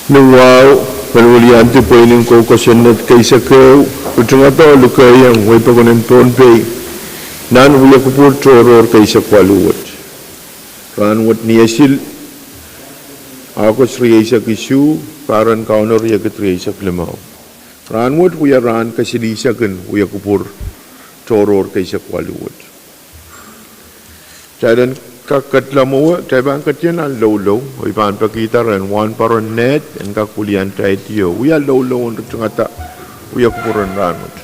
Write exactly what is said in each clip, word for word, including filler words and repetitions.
Ni wahu, men weliandi pweinen kou kosonned keisek ehu, ritingada oh likehiong wehi pokon en Pohnpei nan wiekupwur tohrohr keisek waluh wet. Rahnwet ni esil, August rieisek isuh, pahr en Kauno riekid rieisek limau. Rahnwet wia rahn kesilihsek en wiekupwur tohrohr keisek waluh wet. Kitail en kak ketla mwowe, kitail pahn ketien nan loulou, oh I pahn pekihda ren Wahnpoaron Ned en kak weliandi oh wia loulou en ritingada wiekupwur en rahnwet.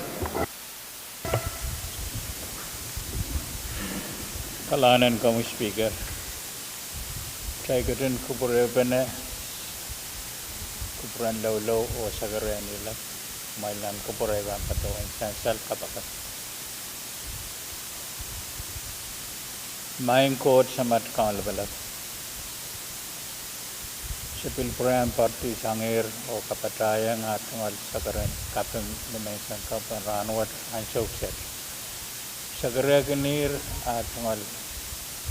Kalahngan en komwi Speaker. Kitail ketin kupwurpene kupwuren loulou oh sakarehn ilap, kumwail nan kupwur ei pahn patohwan sansal kapakap. Maing Koht Samat Kaun Lapalap, se pil pwurehng poaridi sangehr oh kapatahieng ah tungoal sakarehn kaping ni menseng kapw en rahnwet ansou kiset. Sakarehkinehr ah tungoal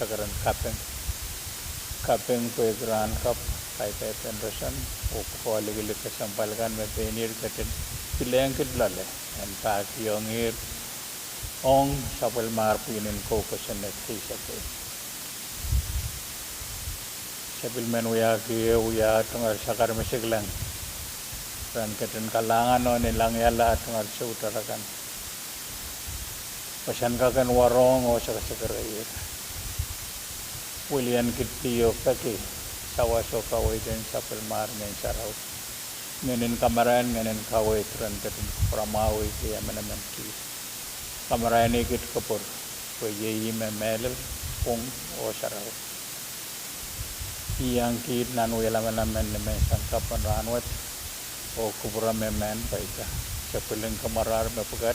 sakarehn kaping, kaping pwehki rahn kapw, kaidehden roson oh pwukoa likilik kesempwal kan me pein ihr ketin kilengkit loale en pahkiongehr ong sapwellimomwi pwihn en kou kosonned keisek ehu. Se pil men wiahki ehu wia tungoal sakar mesikleng ren ketin kalahngan oh ni langiala tungoal soutar akan, pwe sen kak en warohng oh sakasakaraier. Wiliandi oh peki sawas oh kaweid en sapwellimomwi Ngehn Sarawi, ngehnin kamarain, ngehnin kaweid ren ketin kupwuramwahwihki emenemen kiht. Kamaraini kiht kupwur, pwe iei ih me mehlel, pwung oh sarawi. Ih iang kiht nan wia lamalam en ni menseng kapw en rahnwet, oh kupwure me men pwaida. Se pwiling kamarahr mepwukat,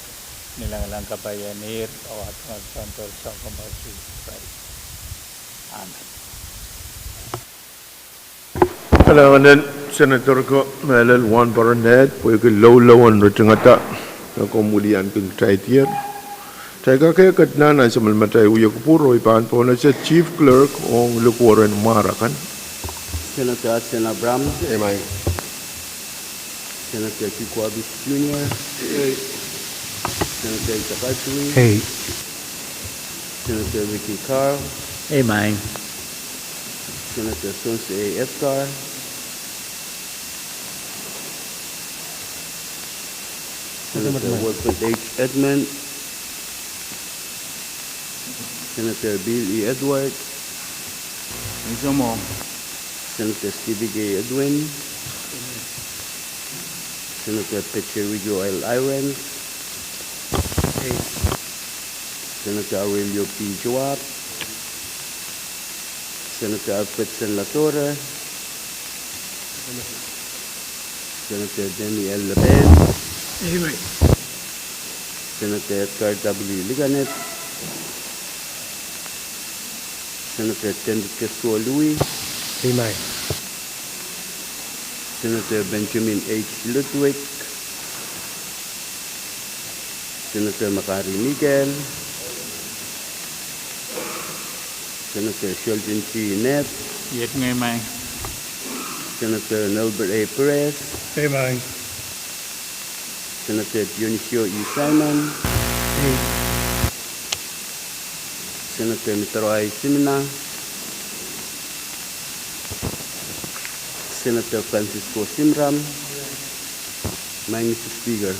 ni lamalam kapaieniehr, oh ah tungoal Soundoar Sounkomour Sises Krais. Amen. Kalahngan en Senator ko mehlel Wahnpoaron Ned pwehki loulou en ritingada me komw wiliandi kitail dier. Kitail kak ketla nan sapwellimatail wiekupwur oh I pahn pohnese Chief Clerk ong likwerehn mwar akan. Senator Hudson Abraham. Senator Q Kuo Abbas Junior. Senator Issachar Tui. Senator Ricky Carl. Senator Sons A. Edgar. Senator Wilford H. Edmund. Senator Bill E. Edward. Senator Stevie K. Edwin. Senator Pecerico L. Irons. Senator Aurelio P. Joab. Senator Alfredson Latore. Senator Danny L. Leben. Senator Edgar W. Liganet. Senator Tendit Kesuoluhie. Senator Benjamin H. Ludwig. Senator Makari Mikael. Senator Sheldon G. Ned. Senator Nelbert A. Perez. Senator Dionisio E. Simon. Senator Mitaro I. Simina. Senator Francisco Simram. Maing Mister Speaker.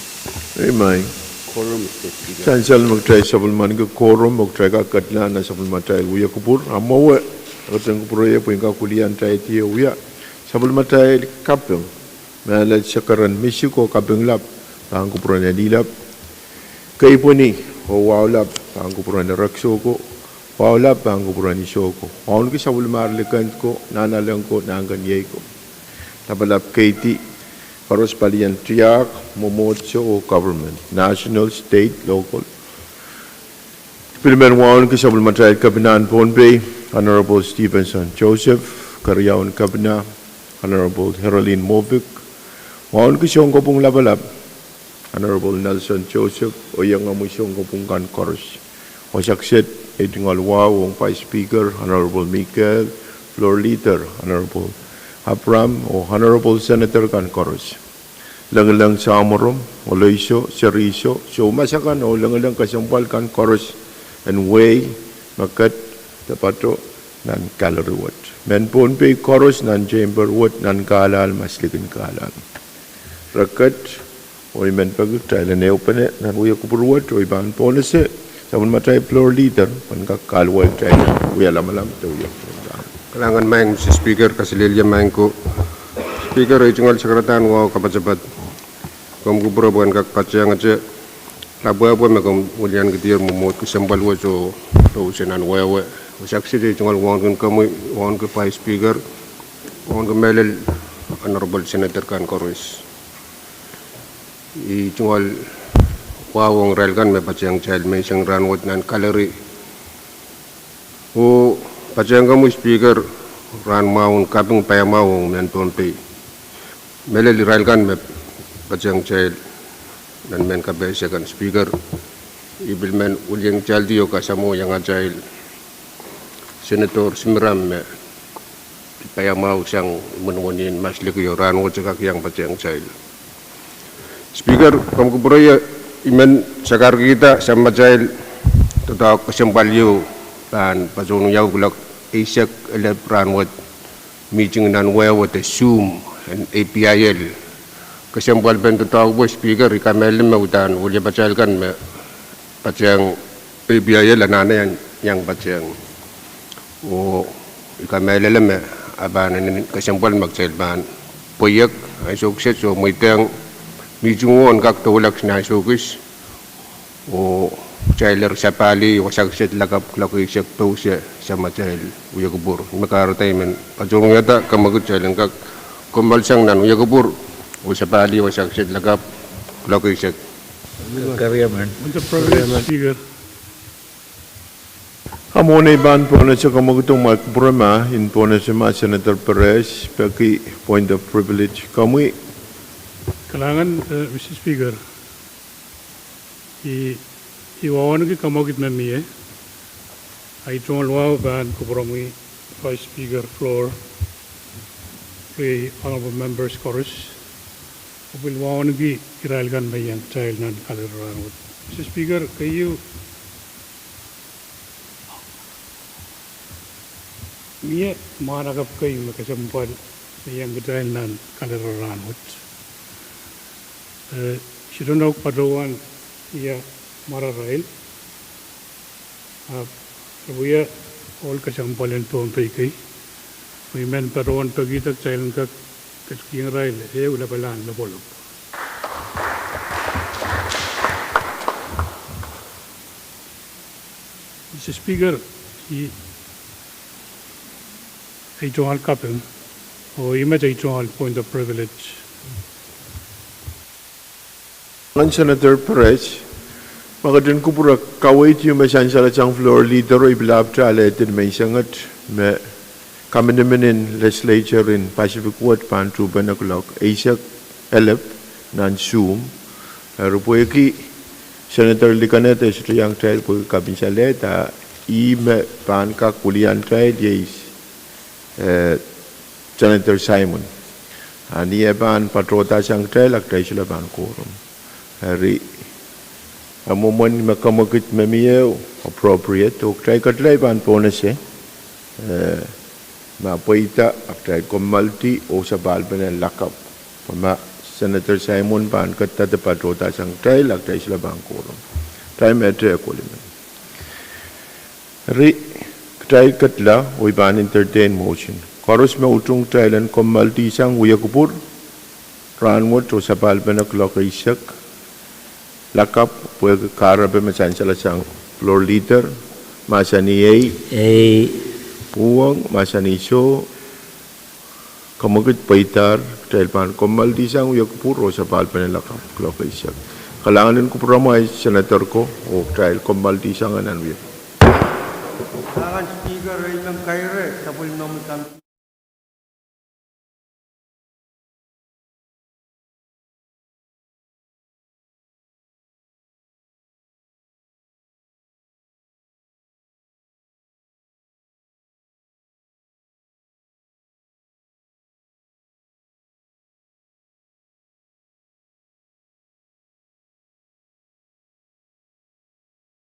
Ei maing. Quorum, Mister Speaker. Sansal me kitail sapwellimaniki quorum, me kitail kak ketla nan sapwellimatail wiekupwur. A mwowe, e ketin kupwure pwehn kak wiliandi oh wia sapwellimatail kaping. Mehlel sakarehn misik oh kaping lap, pahn kupwuren Elilap. Keipweni oh wahu lap, pahn kupwuren Ereksoko. Wahu lap, pahn kupwuren Isoko. Wauneki sapwellimar likend ko, nanalek ko, nahnkeniei ko. Lapalap keidi, koaros palien tiahk, mwomwohdiso oh government, national, state, local. Pil men wauneki sapwellimatail kepina en Pohnpei, Honorable Stevenson Joseph, keriaun kepina, Honorable Herolin Mofik, wauneki sounkopwung lapalap, Honorable Nelson Joseph, oh iengomwi sounkopwung kan koaros. Wasa kiset, ei tungoal wahu ong Vice Speaker, Honorable Mikael, Floor Leader, Honorable Abraham oh Honorable Senator kan koaros. Lengileng samworo, oleisho, serihsho, soumas akan oh lengileng kesempwal kan koaros en wehi me ket de patoh nan gallery wet. Mehn Pohnpei koaros nan chamber wet nan kahlahl, maslikin kahlahl. Re ket, oh I men peki kitail en ehupene nan wia kupwur wet, oh I pahn pohnese sapwellimatail floor leader pahn kak kahluwa kitail wia lamalam de wia kupwur. Kalahngan maing Mister Speaker, kaselehlie maing ko. Speaker, ei tungoal sakaradahn wahu kapasapat. Komw kupwure pwe en kak patehngete lapwehpwe me komw wiliankidier mwomwohd kesempwal wet oh pousehla nan wehwe. Wasa kiset ei tungoal wauneki komwi, wauneki Vice Speaker, wauneki mehlel Honorable Senator kan koaros. I tungoal wahu ong irail kan me patehng kitail menseng rahnwet nan gallery. Oh patehng komwi Speaker, rahn mwahu en kaping paiamwahu ong mehn Pohnpei. Mehlel irail kan me patehng kitail nan mehn kapehse kan Speaker. I pil men wiliengkitaildi oh kasamwo iangatail Senator Shemurram me paiamwahu sang imwen wenihmw en maslikiong rahnwet e kak iang patehng kitail. Speaker, komw kupwure, I men sakarkihda samatail doadoahk kesempwal ieu pahn patohwan wiawi kuloak eisek elep rahnwet, meeting nan wehwe de Zoom en A P I L. Kesempwal pen doadoahk pwe Speaker, I kamehlele me uhdahn wiliapatail kan me patehng A P I L anahne iang patehng. Oh I kamehlele me e pahn inenen kesempwal me kitail pahn pweiek ansou kiset oh mweidehng meeting won kak doulahng nan ansou kis. Oh kitail eri sapahlih wasa kiset lakapw kuloak eisek pouse samatail wia kupwur. Me kahrehda I men patohwan wiahda komwekid kitail en kak komoalsang nan wia kupwur oh sapahlih wasa kiset lakapw kuloak eisek. With the privilege, Speaker. A mwohn ei pahn pohnese komwekid, mwail kupwure ma I en pohnese ma Senator Perez peki point of privilege. Komwi. Kalahngan, eh, Mister Speaker. I, I wauneki komwekid me mie. Ei tungoal wahu pahn kupwuromwi Vice Speaker floor, ri honorable members koaros. I pil wauneki irail kan me iang kitail nan gallery rahnwet. Mister Speaker, keieu, mie mwahnakapw kei me kesempwal me iang kitail nan gallery rahnwet. Eh, I sohte nohk patohwan ia mwararail. Ahpw re wia ohl kesempwal en Pohnpei kei. Pwe I men patohwan pekihda kitail en kak ketikihong irail ehu lapalahn lopwolopw. Mister Speaker, I, ei tungoal kaping, oh I met ei tungoal point of privilege. Kalahngan Senator Perez, ma ketin kupwure kaweid ieu me sansal sang floor leader, oh I pil ahpwete alehdi menseng et me kaminimin en legislature en Pacific wet pahn tuhpene kuloak eisek elep nan Zoom. Eri pwehki Senator Likoned e sohte iang kitail pwehki kapinsalehda, ih me pahn kak wilian kitail iei, eh, Senator Simon. A ni e pahn patohda sang kitail, a kitail solahr pahn quorum. Eri, a mwomwen me komwekid me mie appropriate, oh kitail ketilau pahn pohnese, eh, ma pweida a kitail kommoaldi oh sapahlpene lakapw. Pwe ma Senator Simon pahn ketido patohda sang kitail, a kitail solahr pahn quorum. Time ete kohli men. Eri, kitail ketila, oh I pahn entertain motion. Koaros me utung kitail en kommoaldi sang wia kupwur rahnwet oh sapahlpene kuloak eisek lakapw, pwehki kahrepe me sansal sang floor leader, mahsanih ei. Ei. Uhwong, mahsanih soh. Komwekid pweidahr, kitail pahn kommoaldi sang wia kupwur oh sapahlpene lakapw kuloak eisek. Kalahngan en kupwuromwail Senator ko, oh kitail kommoaldi sang nan wia. Kalahngan Speaker, ei men kaire, sapwellimomwi kan.